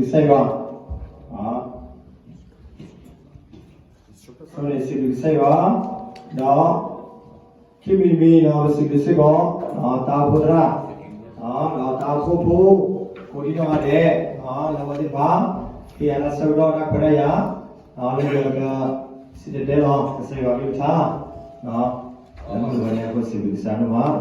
ကစၢ်ယွၤ, စံးဘျုးကစၢ်ယွၤ, ဒီး ခံမံၤတမံၤဒီး ပစံးဘျုးစ့ၢ်ကီး တၢ်အိၣ်ဖှိၣ်သရၣ်, ဒီးတၢ်အိၣ်ဖှိၣ်ဖိ ကိးဒံနီၢ်ဂၤဒဲး လၢအဝဲသ့ၣ်တဖၣ် ဟ့ၣ်ယၤတၢ်ဆၢကတီၢ်တၢ်ခွဲးတၢ်ယာ် လၢပက စံၣ်တဲၤတဲလီၤ ကစၢ်ယွၤကလုၢ်ကထါ လၢမုၢ်တဂီၤန့ၣ် အဃိစံးဘျုးကစၢ်ဒိၣ်မး.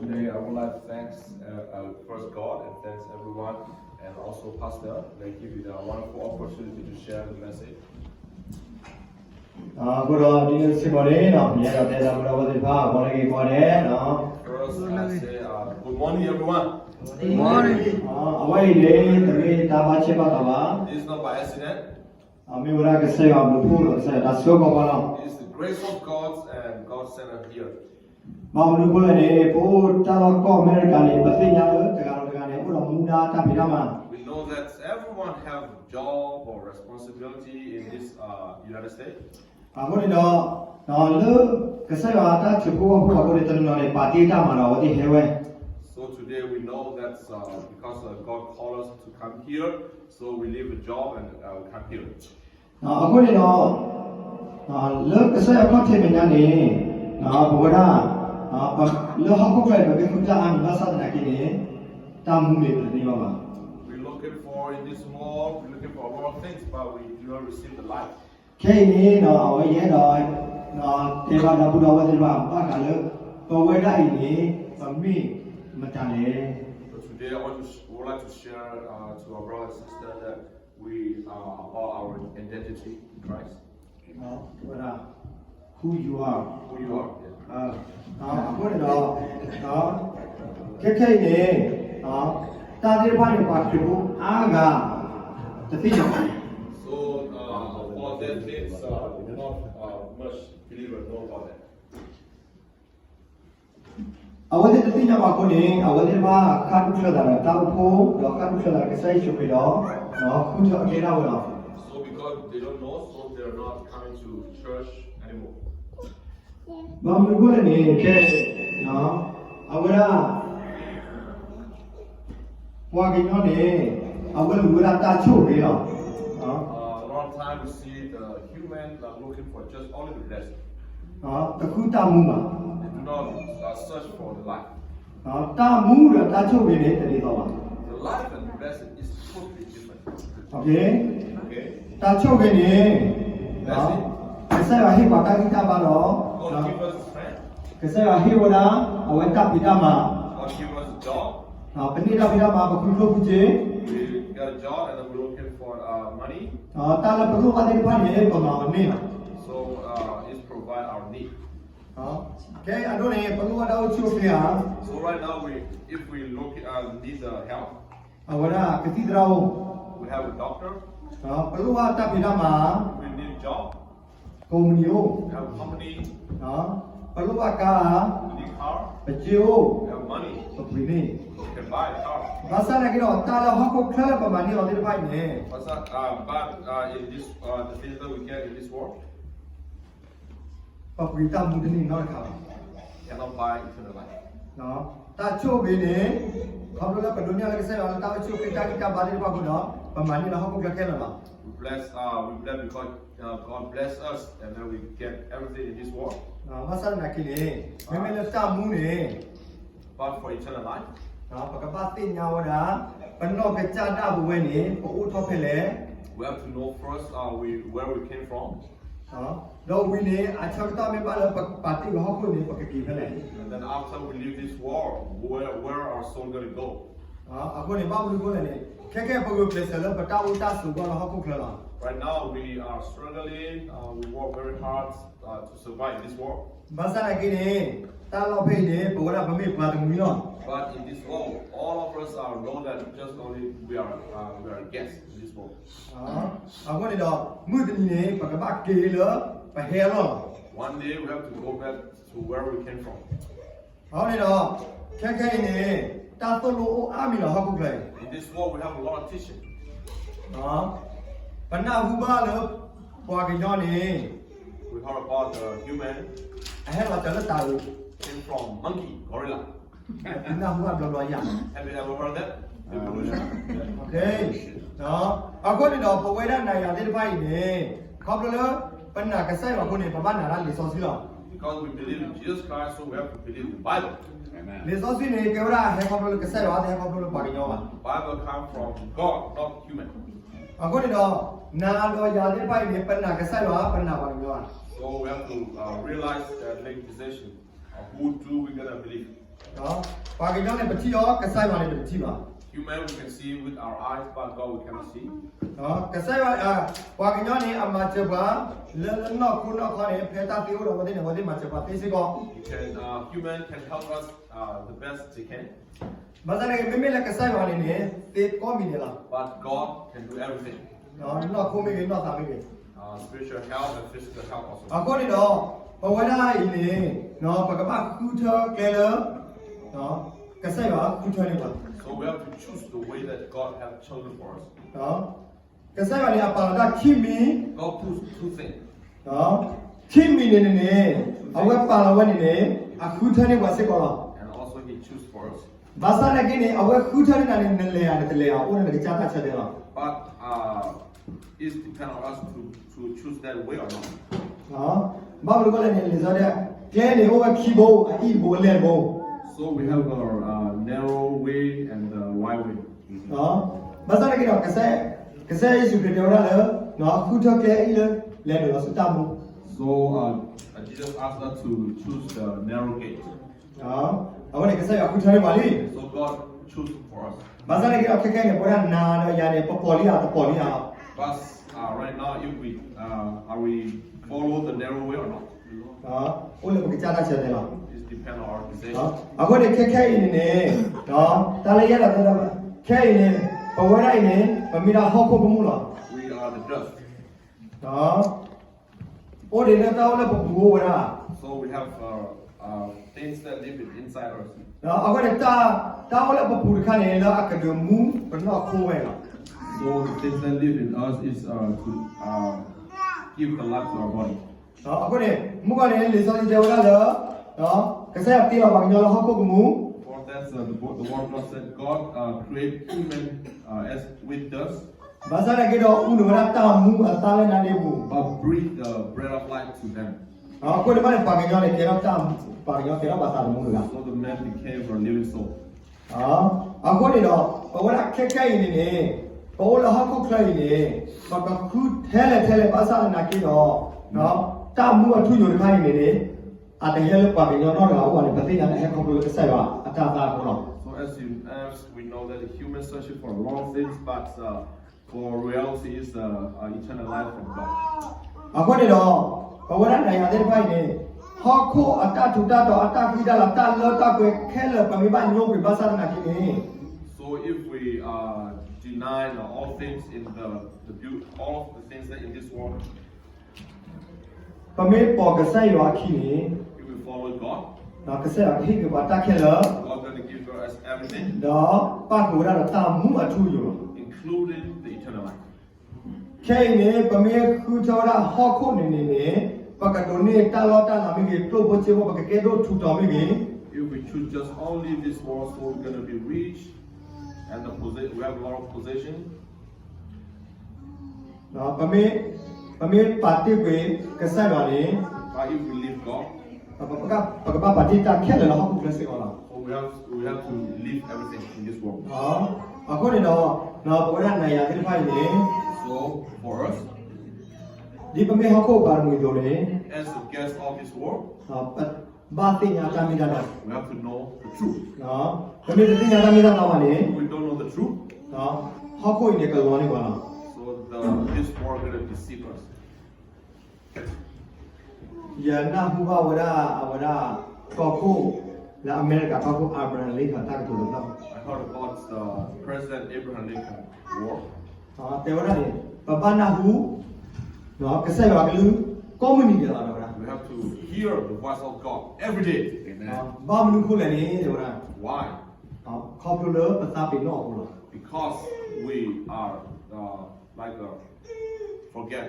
Today I would like to thanks uh, uh, first God and thanks everyone and also Pastor that give you the wonderful opportunity to share the message. အဃိဒီး ဒ်န့ၣ်စ့ၢ်ကီးန့ၣ် ပယဲဒီးတဲသးပဒီပုၢ်ဝဲၢ်သ့ၣ်တဖၣ် အဂီၢ်လၢအဂ့ၤကိးဂၤဒဲး First, I say uh, good morning everyone. အဝဲအံၤန့ၣ် တမ့ၢ်တၢ်ဘၣ်ဆၣ်ဘၣ်တီၤဘၣ်. This is not by accident. မ့ၢ်ဝဲဒၣ်ကစၢ်ယွၤအဘျုးအဖှိၣ်ဒီး ကစၢ်ယွၤတၢ်ဆိၣ်ဂ့ၤအဃိလီၤ. It's the grace of God and God sent us here. ဘၣ်မနုၤအဃိလဲၣ်န့ၣ် ပအိၣ်တၢ်လီၢ်ကီၢ်အမဲရကၤန့ၣ် ပသ့ၣ်ညါလၢတဂၤဒီးတဂၤန့ၣ် အိၣ်ဒီးမူဒါတၢ်ဖံးတၢ်မၤ. We know that everyone have job or responsibility in this uh, United States. အဃိန့ၣ်ဒီး လၢကစၢ်ယွၤတၢ်ဆိၣ်ဂ့ၤအဃိန့ၣ် တနီၤန့ၣ် ပာ်တ့ၢ်တၢ်မၤဒီး အဝဲသ့ၣ်ဟဲဝဲ So today we know that uh, because uh, God called us to come here, so we leave a job and uh, we come here. အဃိန့ၣ်ဒီး လၢကစၢ်ယွၤခီၣ်ထံးမဲာ်ညါန့ၣ် ပဝဲဒၣ် လၢဟီၣ်ခိၣ်ချၢအံၤ ပကဃုတၢ်အါမံၤဘၣ်ဆၣ်သနာ်က့န့ၣ် တၢ်မူန့ၣ်ပတန့ၢ်ဘၣ်ဘၣ်. We looking for in this world, we looking for a lot of things, but we do not receive the life. ခဲအံၤန့ၣ် အဝဲယအဲၣ်ဒိး တဲဘၣ်ဒီပုၢ်ဒီဝဲၢ်သ့ၣ်တဖၣ်ဘၣ်ဃးလၢ ပဝဲဒၣ်အံၤန့ၣ် ပမ့ၢ်မတၤလဲၣ်. So today I want to, would like to share uh, to our brother and sister that we are about our identity in Christ. ဝဲဒၣ် who you are. Who you are. Yeah. အဃိန့ၣ်ဒီး ခဲခဲအံၤန့ၣ် တၢ်သ့ၣ်တဖၣ်န့ၣ် ပှၤခရံာ်ဖိအါဂၤ တသ့ၣ်ညါဘၣ်. So uh, about that things uh, not uh, much believer know about that. အဝဲသ့ၣ်တသ့ၣ်ညါဘၣ်အဃိန့ၣ် အဝဲသ့ၣ်တဖၣ်ဃၣ်ဒူၣ်ချၢသးဒီးတၢ်အိၣ်ဖှိၣ် ဒီးဃၣ်ဒူၣ်ချၢသးဒီးကစၢ်ယ့ၣ်ၡူးခရံာ်ဒီး ဃုထၢအကျဲဒၣ်ဝဲလီၤ. So because they don't know, so they're not coming to church anymore. ဘၣ်မနုၤအဃိလဲၣ်န့ၣ် ကဲ အဝဲဒၣ် ပှၤကညီန့ၣ် အဝဲလူၤဝဲဒၣ်တၢ်ဆိၣ်ဂ့ၤလီၤ. Uh, a lot of time we see the human are looking for just only the blessing. တဃုတၢ်မူဘၣ်. They do not uh, search for the life. တၢ်မူဒီးတၢ်ဆိၣ်ဂ့ၤန့ၣ် တဒ်သိးဘၣ်. The life and the blessing is totally different. Okay. Okay. တၢ်ဆိၣ်ဂ့ၤန့ၣ် Blessing. ကစၢ်ယွၤဟ့ၣ်ပှၤတၢ်ဂံၢ်တၢ်ဘါဒီး God give us strength. ကစၢ်ယွၤဟ့ၣ်ဝဲဒၣ် အဝဲတၢ်ဖံးတၢ်မၤ God give us a job. ပန့ၢ်တၢ်ဖံးတၢ်မၤ ပဃုကျိၣ်ဃုစ့ We get a job and then we're looking for uh, money. တၢ်လၢပလိၣ်ဘၣ်သ့ၣ်တဖၣ်န့ၣ် ပမၤအီၤန့ၢ်လီၤ. So uh, it's provide our need. ကဲအဒိန့ၣ် ပလိၣ်ဘၣ်တၢ်အိၣ်ဆူၣ်အိၣ်ချ့ဧါ. So right now we, if we look uh, need the help. အဝဲဒၣ်ကသံၣ်သရၣ်အိၣ်. We have a doctor. ပလိၣ်ဘၣ်တၢ်ဖံးတၢ်မၤ We need job. ကိးမုၢ်နံၤအိၣ်. We have a company. ပလိၣ်ဘၣ်ကါ We need car. ပစ့အိၣ်. We have money. ပပှ့ၤန့ၢ်. We can buy a car. ဘၣ်ဆၣ်သနာ်က့ဒီး တၢ်လၢဟီၣ်ခိၣ်ချၢလၢပမၤန့ၢ်အီၤသ့ၣ်တဖၣ်အံၤန့ၣ် But uh, but uh, in this uh, the things that we get in this world. ပပှ့ၤတၢ်မူတန့ၢ်နီတခါဘၣ်. Cannot buy eternal life. တၢ်ဆိၣ်ဂ့ၤန့ၣ် ခီဖျိလၢပဒိးန့ၢ်လၢကစၢ်ယွၤလၢတၢ်အိၣ်ဆူၣ်အိၣ်ချ့တၢ်ဂံၢ်တၢ်ဘါသ့ၣ်တဖၣ်အဃိဒီး ပမၤန့ၢ်လၢဟီၣ်ခိၣ်ချၢခဲလၢာ်လီၤ. We bless, uh, we bless because uh, God bless us and then we get everything in this world. ဘၣ်ဆၣ်သနာ်က့န့ၣ် မ့မ့ၢ်လၢတၢ်မူန့ၣ် But for eternal life, ပကဘၣ်သ့ၣ်ညါဝဲဒၣ် ပနီၢ်ကစၢ်ဒၣ်ပဝဲန့ၣ် ပအိၣ်ထီၣ်ဖဲလဲၣ်. We have to know first uh, we, where we came from. ဒီးဝံၤန့ၣ် အဆၢကတီၢ်မ့ၢ်ဘၣ်လၢပပာ်တ့ၢ်ဝဲဟီၣ်ခိၣ်န့ၣ် ပကက့ၤဖဲလဲၣ်. And then after we leave this world, where, where our soul gonna go? အဃိန့ၣ် ဘၣ်မနုၤအဃိလဲၣ်န့ၣ် ခဲကဲပဂုာ်ကျဲးစၢးလၢပတၢ်အိၣ်တၢ်ဆိးဘၣ်လၢဟီၣ်ခိၣ်ချၢလီၤ. Right now we are struggling, uh, we work very hard uh, to survive in this world. ဘၣ်ဆၣ်သနာ်က့န့ၣ် တၢ်လီၢ်ဖဲအံၤန့ၣ် ပဝဲဒၣ်ပမ့ၢ်ပှၤတမှံၤလီၤ. But in this world, all of us are know that just only we are, uh, we are guests in this world. အဃိန့ၣ်ဒီး မုၢ်တနံၤန့ၣ် ပကဘၣ်က့ၤလၢပဟဲအလီၢ်လီၤ. One day we have to go back to where we came from. အဃိန့ၣ်ဒီး ခဲခဲအံၤန့ၣ် တၢ်သိၣ်လိအိၣ်အါမံၤလီၤဟီၣ်ခိၣ်ချၢအံၤ. In this world we have a lot of teaching. ပနၢ်ဟူဘၣ်လၢ ပှၤကညီန့ၣ် We heard about the human အဟဲလီၤစၢၤလၢတၤအုး came from monkey, gorilla. ပနၢ်ဟူဘၣ်ဘျီဘျီယၤ. Have you ever heard that? Okay. အဃိန့ၣ်ဒီး ပဝဲဒၣ်နၤယၤသ့ၣ်တဖၣ်အံၤန့ၣ် ခီဖျိလၢ ပနာ်ကစၢ်ယွၤအဃိန့ၣ် ပဘၣ်နာ်တၢ်လံာ်စီဆှံလီၤ. Because we believe in Jesus Christ, so we have to believe the Bible. လံာ်စီဆှံန့ၣ် ကဲဝဲဒၣ်ဟဲခီဖျိလၢကစၢ်ယွၤ တဟဲခီဖျိလၢပှၤကညီဘၣ်. The Bible comes from God, not human. အဃိန့ၣ်ဒီး နၤဒီးယၤသ့ၣ်တဖၣ်အံၤန့ၣ် ပနာ်ကစၢ်ယွၤ ပနာ်ပှၤကညီဧါ. So we have to uh, realize that, make decision of who do we gonna believe. ပှၤကညီန့ၣ်ပထံၣ်အီၤ ကစၢ်ယွၤန့ၣ်ပတထံၣ်ဘၣ်. Human we can see with our eyes, but God we cannot see. ကစၢ်ယွၤ ပှၤကညီန့ၣ် အမၤစၢၤပှၤ လၢလၢနီၢ်ခိနီၢ်ခီန့ၣ် ဖဲတၢ်သ့အိၣ်ဒီးအဝဲသ့ၣ်န့ၣ် အဝဲသ့ၣ်မၤစၢၤပှၤသ့စ့ၢ်ကီး. You can, uh, human can help us uh, the best they can. ဘၣ်ဆၣ်န့ၣ် မ့မ့ၢ်လၢကစၢ်ယွၤန့ၣ်န့ၣ် သ့ကိးမံၤဒဲးလီၤ. But God can do everything. နီၢ်ခိမ့ၢ်ဂ့ၤ နီၢ်သးမ့ၢ်ဂ့ၤ. Uh, spiritual health and physical health also. အဃိန့ၣ်ဒီး ပဝဲဒၣ်အံၤန့ၣ် ပကဘၣ်ဃုထၢကျဲလၢ ကစၢ်ယွၤဃုထၢန့ၢ်ပှၤ. So we have to choose the way that God has chosen for us. ကစၢ်ယွၤန့ၣ် အပာ်လီၤတၢ်ခံမံၤ, God puts two things. ခံမံၤန့ၣ်န့ၣ်န့ၣ် အဝဲပာ်လီၤဝဲန့ၣ်န့ၣ် အဃုထၢန့ၢ်ပှၤစ့ၢ်ကီးလီၤ. And also he choose for us. ဘၣ်ဆၣ်နာ်က့န့ၣ် အဝဲဃုထၢန့ၢ်နၤန့ၣ် နလဲၤဧါ နတလဲၤဧါ အိၣ်လၢနကစၢ်တၢ်ဆၢတဲာ်လီၤ. But uh, it's depend on us to, to choose that way or not. ဘၣ်မနုၤအဃိလဲၣ်န့ၣ် လံာ်စီဆှံတဲ ကျဲန့ၣ်အိၣ်ဝဲခံဘိ အအံၣ်တဘိ အလဲၢ်တဘိ. So we have a uh, narrow way and a wide way. ဘၣ်ဆၣ်နာ်က့ဒီး ကစၢ်ယ့ၣ်ၡူးခရံာ်တဲဝဲဒၣ်လၢ ဃုထၢကျဲအအံၣ်လၢ လဲၤနုာ်လီၤဆူတၢ်မူ. So uh, Jesus asked us to choose the narrow gate. အဝဲန့ၣ်ကစၢ်ယွၤဃုထၢန့ၢ်ပှၤလံ. So God choose for us. ဘၣ်ဆၣ်နာ်က့ဒီး ခဲခဲအံၤန့ၣ် ပဝဲဒၣ်နၤဒီးယၤန့ၣ် ပပိာ်လံဧါ တပိာ်လံဧါ. But uh, right now, if we uh, are we follow the narrow way or not? အိၣ်လၢပကစၢ်တၢ်ဆၢတဲာ်လီၤ. It depends on our decision. အဃိန့ၣ် ခဲခဲအံၤန့ၣ်န့ၣ် တၢ်လၢယအဲၣ်ဒိးတဲလၢ ခဲအံၤန့ၣ် ပဝဲဒၣ်အံၤန့ၣ် ပမ့ၢ်ဒၣ်ဟီၣ်ခိၣ်ကမူၣ်လီၤ. We are the dust. အိၣ်ဒံးလၢတၢ်အိၣ်လၢပပူၤအိၣ်ဝဲဒၣ်. So we have uh, uh, things that live in inside us. အဃိန့ၣ် တၢ် တၢ်အိၣ်လၢပပူၤတခါန့ၣ် လၢအကဒုးမူပနီၢ်ခိဝဲလီၤ. So the things that live in us is uh, to uh, give the life to our body. အဃိန့ၣ် မုၢ်ဂီၤန့ၣ် လံာ်စီဆှံတဲဝဲဒၣ်လၢ ကစၢ်ယွၤတ့လီၤပှၤကညီလၢဟီၣ်ခိၣ်ကမူၣ်. For that's uh, the, the word of God said God uh, create human uh, as with dust. ဘၣ်ဆၣ်နာ်က့ဒီး အူနုာ်ဝဲဒၣ်တၢ်မူအသါလၢနါဒ့ပူၤ. But breathe the breath of life to them. အဃိန့ၣ်ဘၣ်န့ၣ် ပှၤကညီန့ၣ် ကဲထီၣ်တၢ် ပှၤကညီကဲထီၣ်ပှၤသးသမူတဂၤ. So the man became a living soul. အဃိန့ၣ်ဒီး ပဝဲဒၣ်ခဲခဲအံၤန့ၣ်န့ၣ် ပအိၣ်လၢဟီၣ်ခိၣ်ချၢအံၤန့ၣ် ပကဃုထဲလဲၣ်ထဲလဲၣ်ဘၣ်ဆၣ်သနာ်က့ဒီး တၢ်မူအထူအယိာ်တခါအံၤန့ၣ်န့ၣ် အတဟဲလၢပှၤကညီနီတဂၤအအိၣ်ဘၣ်န့ၣ် ပသ့ၣ်ညါလၢဟဲခီဖျိလၢကစၢ်ယွၤအတၢ်သးအဃိလီၤ. So as you, as we know that the human searching for a lot of things, but uh, for reality is uh, uh, eternal life from God. အဃိန့ၣ်ဒီး ပဝဲဒၣ်နၤယၤသ့ၣ်တဖၣ်အံၤန့ၣ် ဟီၣ်ခိၣ်အတၢ်ထူးတၢ်တီၤ အတၢ်ဃံတၢ်လၤ တၢ်လၢတၢ်ပှဲၤခဲလၢာ် ပမ့ၢ်ဘၣ်ညိကွံာ်ဘၣ်ဆၣ်သနာ်က့န့ၣ် So if we uh, deny uh, all things in the, the beau- all the things that in this world, ပမ့ၢ်ပိာ်ကစၢ်ယွၤအခံန့ၣ် if we follow God, ကစၢ်ယွၤကဟ့ၣ်က့ၤပှၤတၢ်ခဲလၢာ် God gonna give us everything, ဒီးပၣ်ဃုာ်ဝဲဒၣ်ဒီးတၢ်မူအထူအယိာ်လီၤ. Including the eternal life. ခဲအံၤန့ၣ် ပမ့ၢ်ဃုထၢဝဲဒၣ်ဟီၣ်ခိၣ်န့ၣ်န့ၣ်န့ၣ် ပကဒိးန့ၢ်တၢ်လီၢ်တၢ်လၤမ့ၢ်ဂ့ၤ ကျိၣ်ဖိစ့ဖိ ပကကဲဒိၣ်ထူးတီၤမ့ၢ်ဂ့ၤ If we choose just only this world, so we're gonna be rich and the possess- we have a lot of possession. ပမ့ၢ် ပမ့ၢ်ပာ်တ့ၢ်ကွံာ်ကစၢ်ယွၤန့ၣ် But if we leave God, ပကဘၣ်ပာ်တ့ၢ်တၢ်ခဲလၢာ်လၢဟီၣ်ခိၣ်ချၢစ့ၢ်ကီးလီၤ. So we have, we have to leave everything in this world. အဃိန့ၣ်ဒီး ပဝဲဒၣ်နၤယၤသ့ၣ်တဖၣ်အံၤန့ၣ် So for us, ဒ်ပမ့ၢ်ဟီၣ်ခိၣ်ပှၤတမှံၤအသိးန့ၣ် as the guest of this world, ဘၣ်သ့ၣ်ညါတၢ်မ့ၢ်တၢ်တီ, we have to know the truth. ပမ့ၢ်တသ့ၣ်ညါတၢ်မ့ၢ်တၢ်တီဘၣ်န့ၣ် If we don't know the truth, ဟီၣ်ခိၣ်အံၤန့ၣ်ကလီန့ၢ်ပှၤလီၤ. So the, this world gonna deceive us. ယနၢ်ဟူဘၣ်ဝဲဒၣ် အဝဲဒၣ် ကီၢ်ခိၣ် လၢအမဲရကၤကီၢ်ခိၣ် Abraham Lincoln တၢ်ကတိၤတဖျၢၣ်. I heard about the President Abraham Lincoln word. တဲဝဲဒၣ်န့ၣ် ပဘၣ်နၢ်ဟူ ကစၢ်ယွၤအကလုၢ် ကိးမုၢ်နံၤဒဲးလီၤ တဲဝဲဒၣ်. We have to hear the voice of God every day. ဘၣ်မနုၤအဃိလဲၣ်န့ၣ် တဲဝဲဒၣ်. Why? ခီဖျိလၢပသးပ့ၤနီၣ်အဃိလီၤ. Because we are uh, like uh, forget.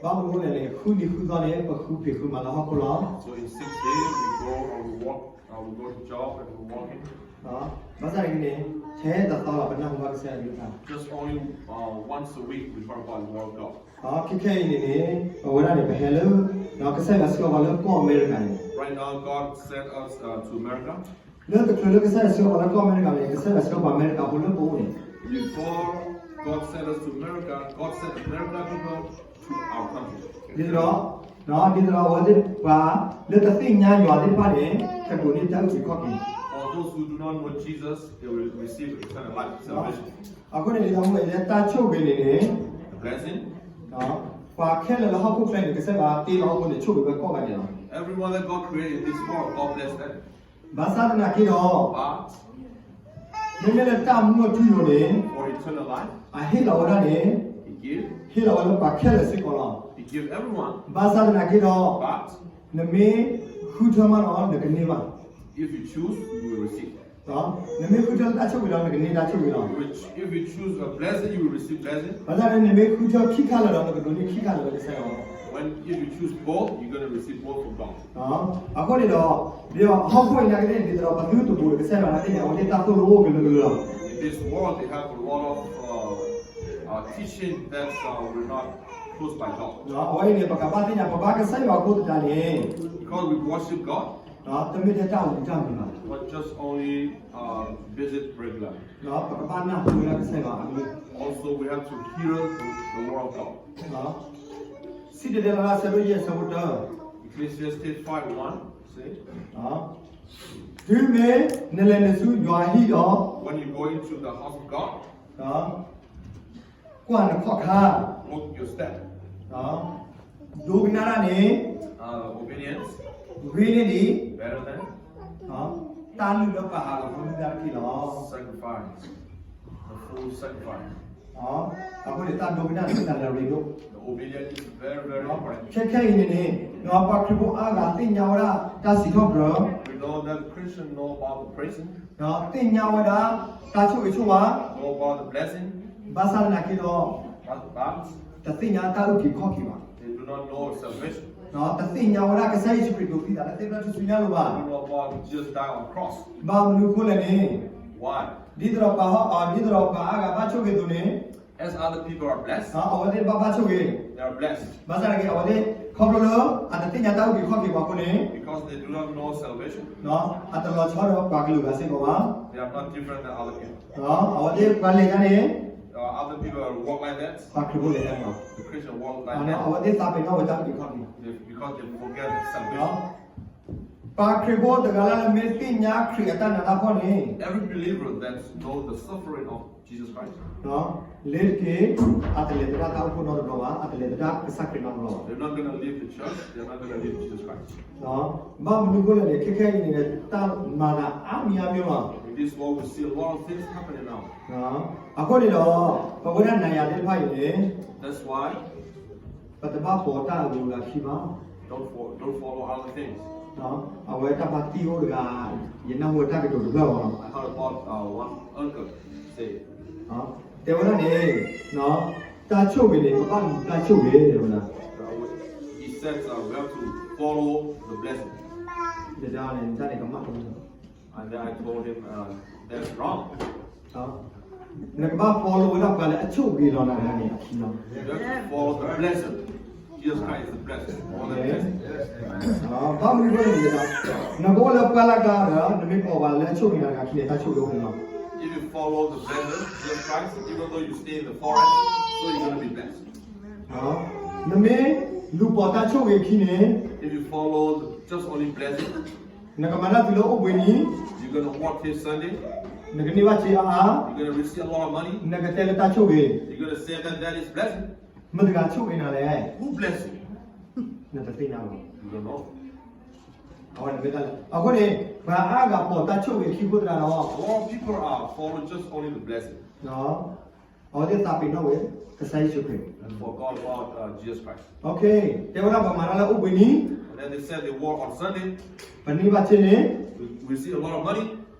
ဘၣ်မနုၤအဃိလဲၣ်န့ၣ် ဃုနံၤဃုသီန့ၣ် ပဃုဖံးဃုမၤလၢဟီၣ်ခိၣ်လီၤ. So in six days we go and we work, uh, we go to job and we working. ဘၣ်ဆၣ်န့ၣ် ထဲတသီလီၤ ပနၢ်ဟူဘၣ်ကစၢ်ယွၤကလုၢ်ကထါ. Just only, uh, once a week we heard about the word of God. ခဲခဲအံၤန့ၣ်န့ၣ် ပဝဲဒၣ်န့ၣ် ပဟဲလၢ ကစၢ်ယွၤဆှၢပှၤလၢကီၢ်အမဲရကၤန့ၣ် Right now God sent us, uh, to America. လၢတချုးလၢကစၢ်ယွၤဆှၢပှၤလၢကီၢ်အမဲရကၤန့ၣ် ကစၢ်ယွၤဆှၢပှၤအမဲရကၤဖိလၢပအိၣ်န့ၣ် Before God sent us to America, God sent America people to our country. ဒ်သိးဒီး ဒ်သိးဒီးအဝဲသ့ၣ်တဖၣ် လၢတသ့ၣ်ညါယွၤသ့ၣ်တဖၣ်န့ၣ် ကဒိးန့ၢ်တၢ်အုၣ်က့ၤခီၣ်က့ၤ For those who do not know Jesus, they will receive eternal life, salvation. အဃိန့ၣ် ဒ်သိးမ့ၢ်လၢတၢ်ဆိၣ်ဂ့ၤန့ၣ်န့ၣ် The blessing. ပှၤခဲလၢာ်လၢဟီၣ်ခိၣ်ချၢန့ၣ် ကစၢ်ယွၤတ့လီၤဟီၣ်ခိၣ်န့ၣ် ဆိၣ်ဂ့ၤဝဲကိးဂၤဒဲးလီၤ. Everyone that God created in this world, God bless them. ဘၣ်ဆၣ်သနာ်က့ဒီး But မ့မ့ၢ်လၢတၢ်မူအထူအယိာ်န့ၣ် for eternal life, အဟ့ၣ်လီၤဝဲဒၣ်န့ၣ် He give, ဟ့ၣ်လီၤဝဲလၢပှၤခဲလၢာ်စ့ၢ်ကီးလီၤ. He give everyone. ဘၣ်ဆၣ်သနာ်က့ဒီး But နမ့ၢ်ဃုထၢမးဒီး နကန့ၢ်ဘၣ်. If you choose, you will receive. နမ့ၢ်ဃုထၢတၢ်ဆိၣ်ဂ့ၤဒီး နကန့ၢ်တၢ်ဆိၣ်ဂ့ၤလီၤ. If you choose a blessing, you will receive blessing. ဘၣ်ဆၣ်န့ၣ် နမ့ၢ်ဃုထၢခံခါလၢာ်ဒီး နကဒိးန့ၢ်ခံခါလၢာ်လၢကစၢ်ယွၤ When if you choose both, you're gonna receive both from God. အဃိန့ၣ်ဒီး ဒ်ဟီၣ်ခိၣ်အံၤနာ်က့န့ၣ် ဒ်သိးဒီးပသုတဘူးဒီးကစၢ်ယွၤနာ်က့န့ၣ် အဝဲသ့ၣ်တၢ်သိၣ်လိအိၣ်ကလုာ်ကလုာ်လီၤ. In this world, they have a lot of, uh, uh, teaching that, uh, we're not close by God. အဝဲအံၤန့ၣ် ပကဘၣ်သ့ၣ်ညါ ပဘါကစၢ်ယွၤအဃိသတးန့ၣ် Because we worship God, တမ့ၢ်ထဲတၢ်အိၣ်မူတၢ်မံၤဘၣ်. But just only, uh, visit regularly. ပကဘၣ်နၢ်ဟူဝဲဒၣ်ကစၢ်ယွၤအကလုၢ် Also, we have to hear the, the word of God. စံၣ်တဲၤတဲလီၤတၢ်ဆၢဒိၣ်ယဲၢ်ဆၢဖိတၢ Ecclesiastes five one say, တုၤမ့ၢ်နလဲၤနုာ်ဆူယွၤအဟံၣ်ဒီး When you go into the house of God, ကွၢ်နခီၣ်ခါ look your step. ဒိကနၣ်တၢ်န့ၣ် Uh, obedience ဂ့ၤန့ၢ်ဒံး better than တၢ်လုၢ်လၢပာ်ဟးဂီၤဖိမုၢ်ဂၤတက့ၢ်လီၤ. Sacrifice, the full sacrifice. အဃိန့ၣ် တၢ်ဒိကနၣ်န့ၣ် တၢ်လၢအရ့ဒိၣ် The obedience is very, very important. ခဲခဲအံၤန့ၣ်န့ၣ် ပှၤခရံာ်ဖိအါဂၤသ့ၣ်ညါဝဲဒၣ် တၢ်စံးထီၣ်ပတြၢၤ We know that Christian know about the blessing. သ့ၣ်ညါဝဲဒၣ် တၢ်ဆိၣ်ဂ့ၤဆိၣ်ဝါ Know about the blessing. ဘၣ်ဆၣ်သနာ်က့ဒီး But, but တသ့ၣ်ညါတၢ်အုၣ်က့ၤခီၣ်က့ၤဘၣ်. They do not know salvation. တသ့ၣ်ညါဝဲဒၣ်ကစၢ်ယ့ၣ်ၡူးခရံာ်ဒိးသံသးလၢသ့ၣ်ဖျၢၣ်ထူၣ်စုညါလိၤဘၣ်. They don't know about Jesus died on cross. ဘၣ်မနုၤအဃိလဲၣ်န့ၣ် Why? ဒ်သိးဒီးပှၤဟီၣ် ဒ်သိးဒီးပှၤအါဂၤဘၣ်ဆိၣ်ဂ့ၤအသိးန့ၣ် As other people are blessed, အဝဲသ့ၣ်ဘၣ်ဘၣ်ဆိၣ်ဂ့ၤ they are blessed. ဘၣ်ဆၣ်သနာ်က့ အဝဲသ့ၣ် ခီဖျိလၢ အတသ့ၣ်ညါတၢ်အုၣ်က့ၤခီၣ်က့ၤဘၣ်အဃိန့ၣ် Because they do not know salvation. အတလီၤဆီဒီးပှၤကလုာ်ဂၤစ့ၢ်ကီးဘၣ်. They are not different than other people. အဝဲသ့ၣ်ပှၤလဲၤတၢ်န့ၣ် Other people walk like that. ပှၤခရံာ်ဖိလဲၤတၢ်န့ၣ်လီၤ. The Christian walk like that. အဝဲသ့ၣ်သးပ့ၤနီၣ်ဝဲတၢ်အုၣ်က့ၤခီၣ်က့ၤ Because they forget salvation. ပှၤခရံာ်ဖိတဂၤလၢမ့ၢ်သ့ၣ်ညါခရံာ်အတၢ်နးတၢ်ဖှီၣ်န့ၣ် Every believer that know the suffering of Jesus Christ. လ့ၤတက့ၢ် အတလဲၤသဒၣ်တၢ်အိၣ်ဖှိၣ်နီတဘျီဘၣ်, အတလဲၤသဒၣ်ကစၢ်ခရံာ်နီတဘျီဘၣ်. They're not gonna leave the church, they're not gonna leave Jesus Christ. ဘၣ်မနုၤအဃိလဲၣ်န့ၣ် ခဲခဲအံၤန့ၣ် တၢ်မၤသးအါမံၤအါမံၤလီၤ. In this world, we see a lot of things happening now. အဃိန့ၣ်ဒီး ပဝဲဒၣ်နၤယၤသ့ၣ်တဖၣ်အံၤန့ၣ် That's why ပတဘၣ်ပိာ်တၢ်အဂုၤအဂၤခံဘၣ်. Don't fo-, don't follow other things. အဝဲတၢ်ဘၣ်တံၢ်အိၣ်တဂၤ ယနၢ်ဟူတၢ်ကတိၤတဖျၢၣ်လီၤ. I heard about, uh, one uncle say, တဲဝဲဒၣ်န့ၣ် တၢ်ဆိၣ်ဂ့ၤန့ၣ် ပဘၣ်လူၤတၢ်ဆိၣ်ဂ့ၤ တဲဝဲဒၣ်. He said, uh, we have to follow the blessing. ယတဲန့ၣ် တၢ်န့ၣ်ကမၣ်တမုာ် And then I told him, uh, that's wrong. နကဘၣ် follow ဝဲဒၣ်ပှၤလၢအဆိၣ်ဂ့ၤလီၤနၤတဂၤန့ၣ်အခံလီၤ. You have to follow the blessing. Jesus Christ is the blessing. All the blessing. ဘၣ်မနုၤအဃိလဲၣ်န့ၣ် နကအိၣ်လၢပှၢ်လၢ်ကျါဒီး နမ့ၢ်ပိာ်ပှၤလၢအဆိၣ်ဂ့ၤနၤတဂၤခံန့ၣ် တၢ်ဆိၣ်ဂ့ၤအိၣ်န့ၣ်လီၤ. If you follow the blessing, Jesus Christ, even though you stay in the forest, so you're gonna be blessed. နမ့ၢ်လူၤပိာ်တၢ်ဆိၣ်ဂ့ၤခံန့ၣ် If you follow the, just only blessing, နကမၤတၢ်တုၤလၢအိၣ်ဘှံးနံၤ you're gonna work till Sunday, နကန့ၢ်ဘၣ်စ့အါအါ you're gonna receive a lot of money, နကတဲလၢတၢ်ဆိၣ်ဂ့ၤ you're gonna say that that is blessing. မတၤတဂၤဆိၣ်ဂ့ၤနၤလဲၣ်. Who bless you? နတသ့ၣ်ညါဘၣ်. You don't know. အဝဲန့ၣ်မ့ၢ်တၢ်လၢ အဃိန့ၣ် ပှၤအါဂၤပိာ်တၢ်ဆိၣ်ဂ့ၤခံအဃိသတးဒီး A lot of people are following just only the blessing. အဝဲသ့ၣ်သးပ့ၤနီၣ်ဝဲ ကစၢ်ယ့ၣ်ၡူးခရံာ် And forgot about, uh, Jesus Christ. တဲဝဲဒၣ်ပှၤမၤတၢ်လၢအိၣ်ဘှံးနံၤ And then they said they work on Sunday. ပန့ၢ်ဘၣ်စ့န့ၣ် We, we receive a lot of money.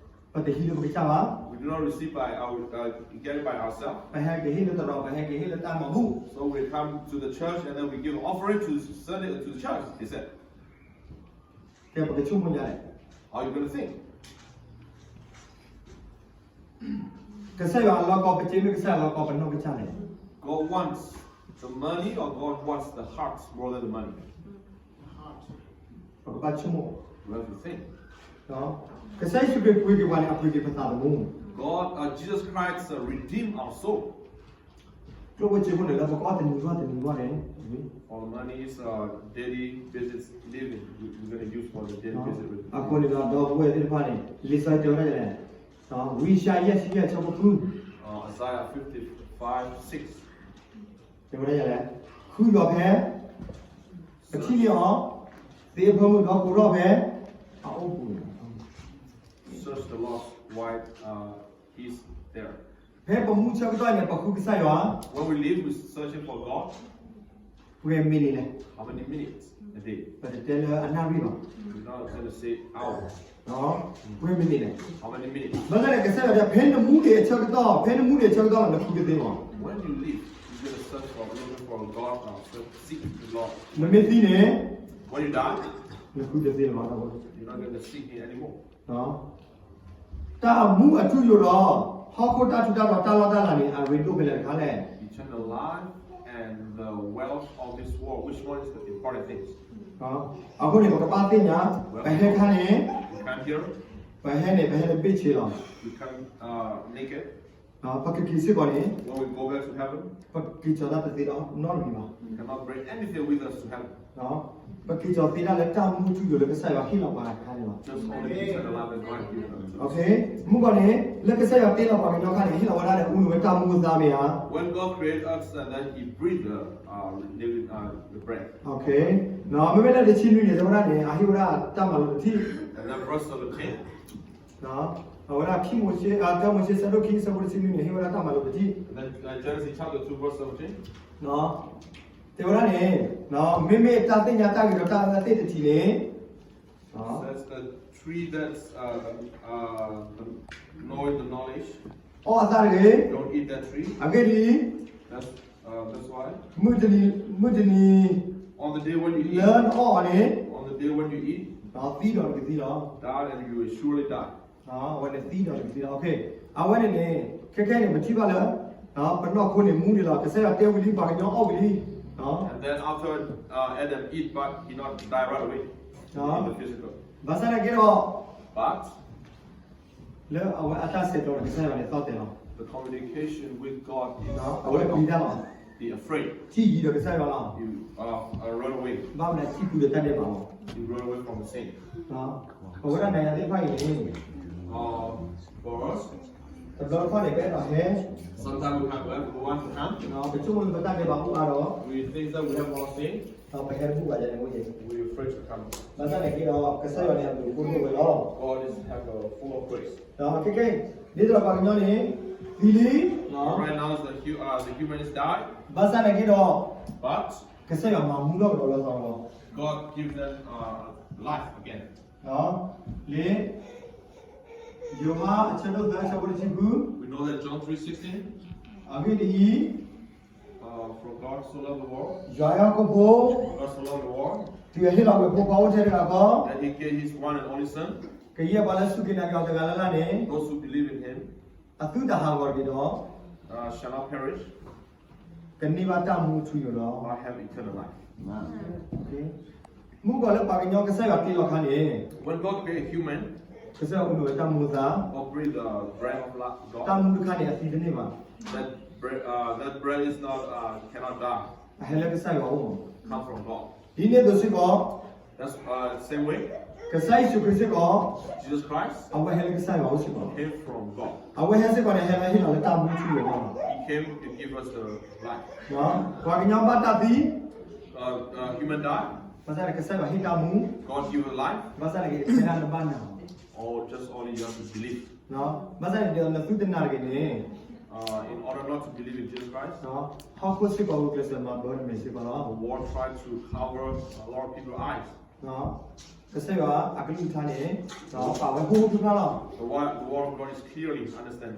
ပတဟံးလၢပကစၢ်ဘၣ်. We do not receive by our, uh, get it by ourselves. ပဟဲက့ၤဟ့ၣ်လၢသရိာ် ပဟဲက့ၤဟ့ၣ်လၢတၢ်မၤဘူၣ် So we come to the church and then we give an offering to Sunday to the church, they said. ကဲ ပကဆိကမိၣ်ဒ်လဲၣ်. How you gonna think? ကစၢ်ယွၤအလီၢ်ကီၢ်ပစ့မ့ၢ်ကစၢ်ယွၤအလီၢ်ကီၢ်ပနီၢ်ကစၢ်လဲၣ်. God wants the money or God wants the heart more than the money? ပကဘၣ်ဆိကမိၣ်, ကစၢ်ယ့ၣ်ၡူးခရံာ်ပှ့ၤက့ၤပှၤန့ၣ် အပှ့ၤက့ၤပသးသမူ. God, uh, Jesus Christ uh, redeemed our soul. ကျိၣ်ဖိစ့ဖိန့ၣ် လၢပကအီၣ်တနံၤဂီၢ်တနံၤဂီၢ်န့ၣ်, all the money is uh, daily basis living. We- We're going to use for the daily basis. အဃိန့ၣ်ဒီး ဒီပုၢ်ဝဲၢ်သ့ၣ်တဖၣ်န့ၣ် လံာ်စီဆှံတဲဝဲဒၣ်လဲၣ်, ဝံယၡါယၤ ယဲၢ်ဆံယဲၢ် အဆၢဖိဃု, uh, Isaiah fifty-five six. တဲဝဲဒၣ်လဲၣ်, ဃုယွၤဖဲ ပထံၣ်န့ၢ်အီၤ, သ့အဖၢမုၢ်ဒီးကိးထီၣ်ဖဲ အအိၣ်ပူၤန့ၣ်. Search the Lord while uh, he's there. ဖဲပမူဆၢကတီၢ်န့ၣ် ပဃုကစၢ်ယွၤ When we live, we're searching for God. ပှဲၤမံးနံးလဲၣ်. How many minutes a day? ပတတဲလၢအနၣ်ရံၣ်ဘၣ်. We're not going to say hours. ပှဲၤမံးနံးလဲၣ်. How many minutes? ဘၣ်ဆၣ်န့ၣ်ကစၢ်ယွၤတဲ ဖဲနမူဒံးအဆၢကတီၢ်, ဖဲနမူဒံးအဆၢကတီၢ် နဃုကသ့လီၤ. When you live, you're going to search for, looking for God, uh, seek the Lord. နမ့ၢ်သံန့ၣ်, When you die, နဃုကသ့လီၤ. You're not going to seek him anymore. တၢ်မူအထူအယိာ်ဒီး ဟီၣ်ခိၣ်တၢ်ထူးတၢ်တီၤ တၢ်လီၢ်တၢ်လၤန့ၣ် အရ့ဒိၣ်ဖဲလဲၣ်တခါလဲၣ်. Eternal life and the wealth of this world, which one is the important things? အဃိန့ၣ် ပကဘၣ်သ့ၣ်ညါ, ပဟဲခါန့ၣ်, We come here, ပဟဲန့ၣ် ပဟဲတဘ့ၣ်ဆ့လီၤ. We come uh, naked. ပကက့ၤစ့ၢ်ကီးန့ၣ်, When we go back to heaven, ပက့ၤကီၤတၢ်တသ့ဒီးနီတမံၤဘၣ်. We cannot bring anything with us to heaven. ပက့ၤကီၤသ့ဒၣ်လၢတၢ်မူထူယိာ်လၢကစၢ်ယွၤဟ့ၣ်လီၤပှၤတခါန့ၣ်လီၤ. Just only eternal life that God gives us. မုၢ်ကီၢ်န့ၣ် လၢကစၢ်ယွၤတ့လီၤပှၤကညီခါန့ၣ် ဟ့ၣ်လီၤဝဲဒၣ်ဒီးအူလီၤဝဲတၢ်မူအသါမ့ၢ်ဧါ. When God created us and then he breathed the uh, living uh, the breath. မ့မ့ၢ်လၢတဆံနွံန့ၣ် တဲဝဲဒၣ်န့ၣ် အဟ့ၣ်ဝဲဒၣ်တၢ်မၤလိာ်တထံၣ်. And then verse seventeen. အဝဲဒၣ်ခံမိၤၡ့, တၢမိၤၡ့ ဆၢဒိၣ်ခံ ဆၢဖိတဆံနွံန့ၣ် ဟ့ၣ်ဝဲဒၣ်တၢ်မၤလိာ်တထံၣ်. And then uh, Genesis chapter two verse seventeen. တဲဝဲဒၣ်န့ၣ်, မ့မ့ၢ်တၢ်သ့ၣ်ညါတၢ်ဂ့ၤဒီးတၢ်အၢသ့ၣ်တထံးန့ၣ်, Says the tree that's uh, uh, the, knowing the knowledge. အီၣ်အသးတဂ့ၤ. Don't eat that tree. အဂ့ၢ်ဒ်အံၤ, That's, uh, that's why. မုၢ်တနံၤ, မုၢ်တနံၤ, On the day when you eat, လၢနအီၣ်အီၤန့ၣ်, on the day when you eat, သံဒီးနကသံလီၤ. Die and you will surely die. အဝဲန့ၣ်သံဒီးနကသံလီၤ. အဝဲန့ၣ်န့ၣ် ခဲခဲအံၤန့ၣ် ပထံၣ်ဘၣ်လၢ ပနီၢ်ခိန့ၣ်မူဒံးလီၤ. ကစၢ်ယွၤတဲဝံၤလံ ပှၤကညီအီၣ်ဝံၤလံ. And then after uh, Adam eat, but he not die right away in the physical. ဘၣ်ဆၣ်သနာ်က့ဒီး But လၢအဝဲအတၢ်ဆဲးကျိးဒီးကစၢ်ယွၤန့ၣ်သီၣ်တဲာ်လီၤ. The communication with God is အဝဲပျံၤတၢ်လီၤ. Be afraid. ထံၣ်ယံၤဒီးကစၢ်ယွၤလီၤ. You uh, uh, run away. ဘၣ်မနုၤထံၣ်ပူၤဒီးတၢ်ဒဲးဘးလီၤ. You run away from the sin. ပဝဲဒၣ်နၤယၤသ့ၣ်တဖၣ်အံၤန့ၣ် Uh, for us, တဘျီတခီၣ်န့ၣ် ပအဲၣ်ဒိးဟဲ, sometimes we have we want to come. ပဆိကမိၣ်လၢပတၢ်ဒဲးဘးအိၣ်အါဒီး We think that we have more sin. ပဟဲတဘူၣ်ဘၣ်ယဲန့ၣ်အိၣ်က့ၤ. We afraid to come. ဘၣ်ဆၣ်သနာ်က့ဒီး ကစၢ်ယွၤန့ၣ် အဘျုးအဖှိၣ်ဒိၣ်ဝဲလီၤ. God is have a full of grace. ခဲကဲ, ဒ်သိးဒီးပှၤကညီန့ၣ် သံလံ, The right now is the, hu- uh, the human is died. ဘၣ်ဆၣ်သနာ်က့ဒီး But ကစၢ်ယွၤမၤမူထီၣ်ကဒီးလၢသီလီၤ. God give them uh, life again. လံာ် ယိၤဟၣ်အဆၢဒိၣ်သၢ အဆၢဖိတဆံဃု, We know that John three sixteen, အဂ့ၢ်ဒ်အံၤ, uh, For God so loved the world, ယွၤအဲၣ်ဟီၣ်ခိၣ်ဖိ, God so loved the world, တုၤအဟ့ၣ်လီၤကွံာ်အဖိခွါအိၣ်ထဲတဂၤဃီ, that he gave his one and only son, ကယဲၢ်ပှၤလၢစူၢ်က့ၤနာ်က့ၤအီၤတဂၤလၢ်လၢ်န့ၣ်, those who believe in him, အသုတဟးဂီၤတဂ့ၤဒီး, uh, shall not perish, ကန့ၢ်ဘၣ်တၢ်မူထူယိာ်လီၤ. But have eternal life. မုၢ်ကီၢ်လၢပှၤကညီကစၢ်ယွၤတ့လီၤခါန့ၣ်, When God created human, ကစၢ်ယွၤအူလီၤဝဲတၢ်မူအသါ, God breathed the breath of li- God. တၢ်မူတခါန့ၣ် အသံတန့ၢ်ဘၣ်. That breath, uh, that breath is not uh, cannot die. အဟဲလၢကစၢ်ယွၤအအိၣ်. Come from God. ဒ်န့ၣ်အသိးစ့ၢ်ကီး, That's uh, same way. ကစၢ်ယ့ၣ်ၡူးခရံာ်စ့ၢ်ကီး, Jesus Christ, အဝဲဟဲလၢကစၢ်ယွၤအအိၣ်စ့ၢ်ကီး. Came from God. အဝဲဟဲစ့ၢ်ကီးန့ၣ် ဟဲလၢဟ့ၣ်လီၤလၢတၢ်မူထူယိာ်လီၤ. He came to give us the life. ပှၤကညီဘၣ်တၢ်သံ, Uh, uh, human die. ဘၣ်ဆၣ်န့ၣ်ကစၢ်ယွၤဟ့ၣ်တၢ်မူ, God give us life. ဘၣ်ဆၣ်န့ၣ်က့ ထဲဒၣ်နဘၣ်နာ်, Or just only you have to believe. ဘၣ်ဆၣ်န့ၣ် နသုတနာ်တဂ့ၤန့ၣ်, Uh, in order not to believe in Jesus Christ, ဟီၣ်ခိၣ်စ့ၢ်ကီးဂုာ်ကျဲးစၢးမၤဘၢနမဲာ်စ့ၢ်ကီးလီၤ. The world tried to cover a lot of people's eyes. ကစၢ်ယွၤအကလုၢ်ကထါန့ၣ်, ပာ်ဝဲဟူးဟူးဖျါဖျါလီၤ. The word, the word of God is clearly understand.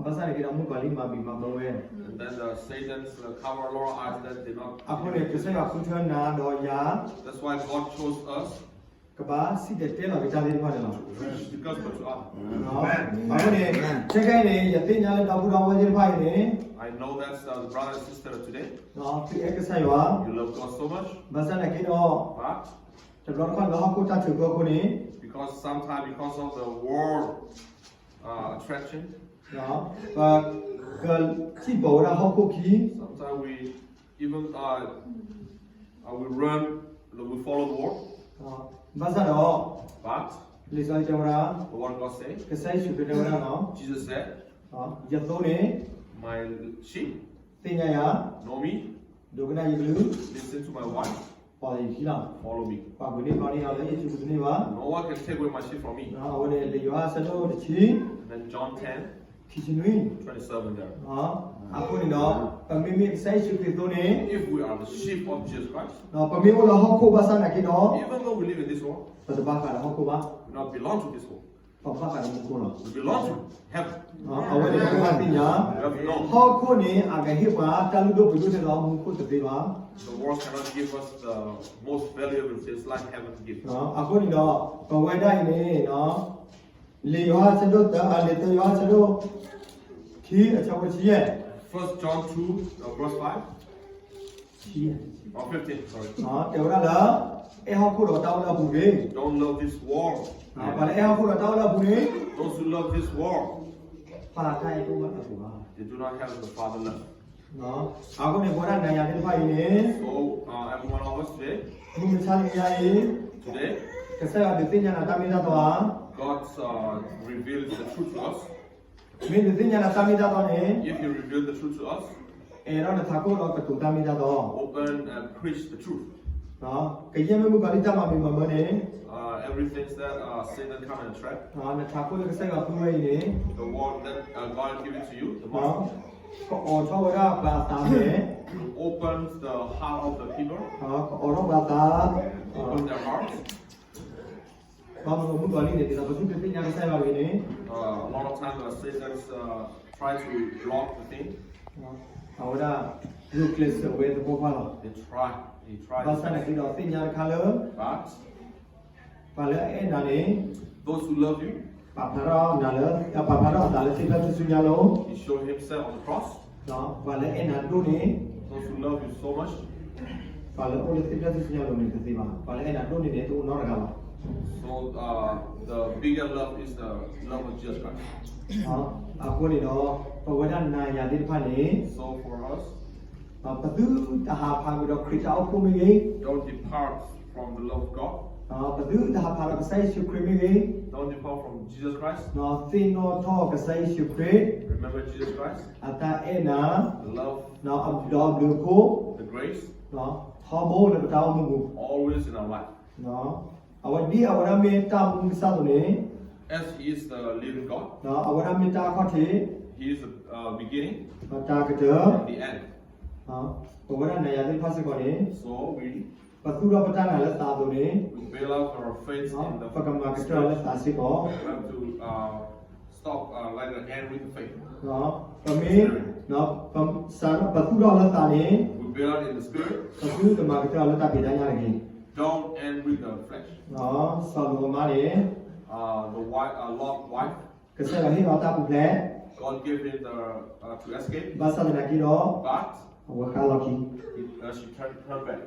ဘၣ်ဆၣ်န့ၣ်က့ဒီး မုၣ်ကီၤလံၢ်မၤဘံၣ်မၤဘၢဝဲ, And then the Satan's uh, cover a lot of eyes that did not. အဃိန့ၣ် ကစၢ်ယွၤဃုထၢနၤဒီးယၤ, That's why God chose us. ကဘၣ်စံၣ်တဲၤတဲလီၤက့ၤတၢ်သ့ၣ်တဖၣ်န့ၣ်လီၤ. Preach the gospel to others. အဃိန့ၣ် ခဲကနံၣ်အံၤန့ၣ် ယသ့ၣ်ညါလၢဒီပုၢ်ဒီဝဲၢ်သ့ၣ်တဖၣ်အံၤန့ၣ် I know that, uh, the brother and sister today, သုအဲၣ်ကစၢ်ယွၤ, you love God so much, ဘၣ်ဆၣ်သနာ်က့ဒီး but တဘျီတခီၣ်လၢဟီၣ်ခိၣ်တၢ်ထုးဖျိအဃိန့ၣ် because sometimes because of the world, uh, attraction, ပကထံၣ်ဘၣ်ဝဲဒၣ်ဟီၣ်ခိၣ်ခံ, sometimes we even, uh, uh, we run, we follow the world, ဘၣ်ဆၣ်ဒီး but လံာ်စီဆှံတဲဝဲဒၣ် the word of God say, ကစၢ်ယ့ၣ်ၡူးခရံာ်တဲဝဲဒၣ်လီၤ, Jesus said, ယသိန့ၣ် my sheep သ့ၣ်ညါယၤ, know me, ဒိကနၣ်ယကလုၢ်, listen to my voice, ပီၣ်ယခံလီၤ, follow me, ပှၤပှ့ၤန့ၢ်ဘျီန့ၢ်အီၤလၢယစုပူၤတန့ၢ်ဘၣ်, no one can take away my sheep from me. အဝဲန့ၣ်လံာ်ယိၤဟၣ်အဆၢဒိၣ်တဆံ, and then John ten, ခံဆံနွံ, twenty-seven there. အဃိန့ၣ်ဒီး ပမ့မ့ၢ်ကစၢ်ယ့ၣ်ၡူးခရံာ်အသိန့ၣ်, if we are the sheep of Jesus Christ, ပမ့ၢ်အိၣ်လၢဟီၣ်ခိၣ်ဘၣ်ဆၣ်သနာ်က့ဒီး even though we live in this world, ပတဘၣ်ဃးဒီးဟီၣ်ခိၣ်ဘၣ်, we not belong to this world. ပဘၣ်ဃးဒီးမူခိၣ်လီၤ. We belong to heaven. အဝဲန့ၣ်ပဘၣ်သ့ၣ်ညါ, ဟီၣ်ခိၣ်န့ၣ်အကဟ့ၣ်ပှၤတၢ်လုၢ်ဒိၣ်ပှ့ၤဒိၣ်ထဲလီၤမူခိၣ်တသ့ဘၣ်. The world cannot give us the most valuable things like heaven gives. အဃိန့ၣ်ဒီး ပဝဲဒၣ်အံၤန့ၣ် လံာ်ယိၤဟၣ်အဆၢဒိၣ်သၢ, လံာ်သၢယိၤဟၣ်အဆၢဒိၣ်ခံအဆၢဖိဆံယဲၢ်, First John two, uh, verse five, or fifteen, sorry. တဲဝဲဒၣ်လၢ အဲၣ်ဟီၣ်ခိၣ်ဒီးတၢ်အိၣ်လၢအပူၤတဂ့ၤ. Don't love this world. ပှၤလၢအဲၣ်ဟီၣ်ခိၣ်ဒီးတၢ်အိၣ်လၢအပူၤန့ၣ် Those who love this world, ပၢ်တၢ်အဲၣ်တအိၣ်ဘၣ်အပူၤဘၣ်. They do not have the Father love. အဃိန့ၣ် ပဝဲဒၣ်နၤယၤသ့ၣ်တဖၣ်အံၤန့ၣ် So, uh, every one of us today, မုၢ်မဆါတနံၤညါအံၤ today, ကစၢ်ယွၤဒုးသ့ၣ်ညါနၤတၢ်မ့ၢ်တၢ်တီဧါ, God, uh, reveals the truth to us. မ့ၢ်ဒုးသ့ၣ်ညါနၤတၢ်မ့ၢ်တၢ်တီန့ၣ် If he revealed the truth to us, အဲၣ်ဒိးနထးခိၣ်ဒီးကတိၤတၢ်မ့ၢ်တၢ်တီ, open and preach the truth. ကယဲၢ်မ့ၢ်မုၣ်ကီၤလံၢ်တၢ်မၤမံၤမၤမၢန့ၣ် Uh, everything that, uh, Satan come and attract, နထးခိၣ်လၢကစၢ်ယွၤသူဝဲအံၤန့ၣ် the word that, uh, God give it to you, the master, ကအိးထီၣ်ဝဲဒၣ်ပှၤအသးမဲာ်, opens the heart of the people, ကအိးထီၣ်ပှၤအသး, open their hearts. ဘၣ်မနုၤမုၣ်ကီၤလံၢ်န့ၣ် ဒ်သိးပသုတသ့ၣ်ညါကစၢ်ယွၤတဂ့ၤန့ၣ်, uh, a lot of times, uh, Satan, uh, try to block the thing. အဝဲဒၣ် ဂုာ်ကျဲးစၢးဝဲသပှၢ်ပှၢ်လီၤ. They try, they try. ဘၣ်ဆၣ်သနာ်က့ဒီးသ့ၣ်ညါတခါလၢ But ပှၤလၢအအဲၣ်နၤန့ၣ် Those who love you, ပာ်ဖျါထီၣ်နၤလၢ, ပာ်ဖျါထီၣ်အသးလၢသ့ၣ်ဖျၢၣ်ထူၣ်စုညါလီၤ. He showed himself on the cross. ပှၤလၢအအဲၣ်နၤဒိၣ်န့ၣ် Those who love you so much, ပှၤလၢအအိၣ်လၢသ့ၣ်ဖျၢၣ်ထူၣ်စုညါလီၤန့ၣ်တသ့ဘၣ်. ပှၤလၢအအဲၣ်နၤဒိၣ်န့ၣ်န့ၣ် တအိၣ်နီတဂၤဘၣ်. So, uh, the bigger love is the love of Jesus Christ. အဃိန့ၣ်ဒီး ပဝဲဒၣ်နၤယၤသ့ၣ်တဖၣ်န့ၣ် So for us, ပသုတဟးဖးကွံာ်ဒီးခရံာ်တၢ်အိၣ်ဖှိၣ်မ့ၢ်ဂ့ၤ, don't depart from the love of God. ပသုတဟးဖးဒီးကစၢ်ယ့ၣ်ၡူးခရံာ်မ့ၢ်ဂ့ၤ, don't depart from Jesus Christ. သ့ၣ်နီၣ်ထီၣ်ကစၢ်ယ့ၣ်ၡူးခရံာ် Remember Jesus Christ. အတၢ်အဲၣ်နၤ, the love, ဒီးအဘျုးအဖှိၣ်, the grace, ထီဘိလၢပတၢ်အိၣ်မူပူၤ, always in our life. အဝဲဒ်အဝဲဒၣ်မ့ၢ်တၢ်မူကစၢ်အသိးန့ၣ်, as he is the living God, အဝဲဒၣ်မ့ၢ်တၢ်အခီၣ်ထံး, he is the, uh, beginning, ဒီးတၢ်ကတၢၢ်, and the end. ပဝဲဒၣ်နၤယၤသ့ၣ်တဖၣ်စ့ၢ်ကီးန့ၣ်, so we, ပသူၣ်ထီၣ်ပတၢ်နာ်လၢသးအသိးန့ၣ်, we build up our faith in the, ပကမၤကတၢၢ်လၢသးစ့ၢ်ကီး, we have to, uh, stop, uh, like the end with the faith. ပမ့ၢ်, ပ, ပသူၣ်ထီၣ်လၢသးန့ၣ်, we build up in the spirit, ပသုတမၤကတၢၢ်လၢတၢ်ဖံးတၢ်ညၣ်တဂ့ၤ. Don't end with the flesh. စီၤလိာ်အမါန့ၣ်, uh, the wife, uh, Lot wife, ကစၢ်ယွၤဟ့ၣ်လီၤတၢ်ပူၤဖျဲး, God gave him the, uh, to escape, ဘၣ်ဆၣ်သနာ်က့ဒီး, but အဝဲဃၣ်လီၤခံ, uh, she turned, turned back,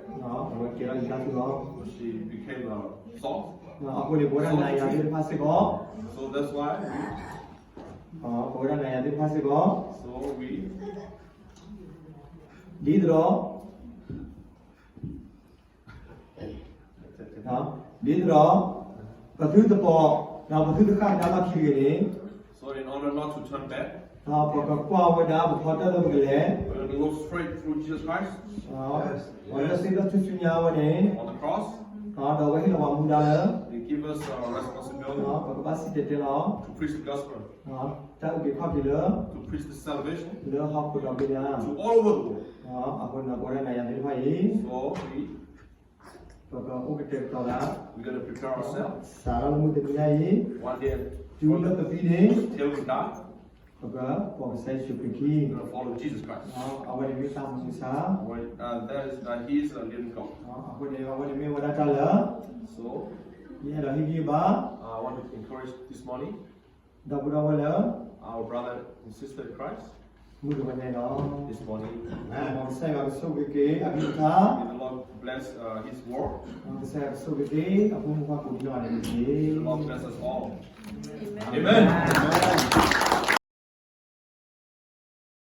အဝဲကဲထီၣ်အံၤတၢ်သူၣ်လီၤ, she became, uh, salt. အဃိန့ၣ် ပဝဲဒၣ်နၤယၤသ့ၣ်တဖၣ်စ့ၢ်ကီး, so that's why we, ပဝဲဒၣ်နၤယၤသ့ၣ်တဖၣ်စ့ၢ်ကီး, so we, ဒ်သိးဒီး ဒ်သိးဒီး ပသုတပိာ်, ဒီးပသုတဃၣ်ကဒါလီၢ်ခံတဂ့ၤန့ၣ်, so in order not to turn back, ပကကွၢ်ဝဲဒၣ်ပဖီတၢၢ်လၢပကလဲၤ, we're gonna go straight through Jesus Christ, ပှၤလၢသ့ၣ်ဖျၢၣ်ထူၣ်စုညါဝဲန့ၣ်, on the cross, ဒီးအဝဲဟ့ၣ်လီၤပှၤမူဒါလၢ they give us a responsibility, ပကဘၣ်စံၣ်တဲၤတဲလီၤ, to preach the gospel, တၢ်အုၣ်က့ၤခီၣ်က့ၤလၢ to preach the salvation, လၢဟီၣ်ခိၣ်ဒီဘ့ၣ်ညါ, to all over the world. အဃိန့ၣ် ပဝဲဒၣ်နၤယၤသ့ၣ်တဖၣ်အံၤ, so we, ပကအိၣ်ကတဲာ်ကတီၤသး, we're gonna prepare ourselves, စးထီၣ်လၢမုၢ်တနံၤညါအံၤ, one day, တုၤလၢပသံန့ၣ်, till we die, ပကပိာ်ကစၢ်ယ့ၣ်ၡူးခရံာ်ခံ, we're gonna follow Jesus Christ. အဝဲန့ၣ်မ့ၢ်တၢ်မူကစၢ်, uh, that is, uh, he is the living God. အဃိန့ၣ် အဝဲန့ၣ်မ့ၢ်ဝဲဒၣ်တၢ်လၢ, so ယအဲၣ်ဒိးဟ့ၣ်ဂံၢ်ဘါ I want to encourage this morning ဒီပုၢ်ဒီဝဲၢ်လၢ our brother and sister in Christ မုၢ်တနံၤအံၤလီၤ. This morning, မ်ကစၢ်ယွၤကဆိၣ်ဂ့ၤက့ၤအကလုၢ်ကထါ, May the Lord bless uh, His word. မ်ကစၢ်ယွၤကဆိၣ်ဂ့ၤက့ၤအဖိမုၣ်ဖိခွါကိးဒံနီၢ်ဂၤဒဲးတက့ၢ်. May the Lord bless us all. Amen.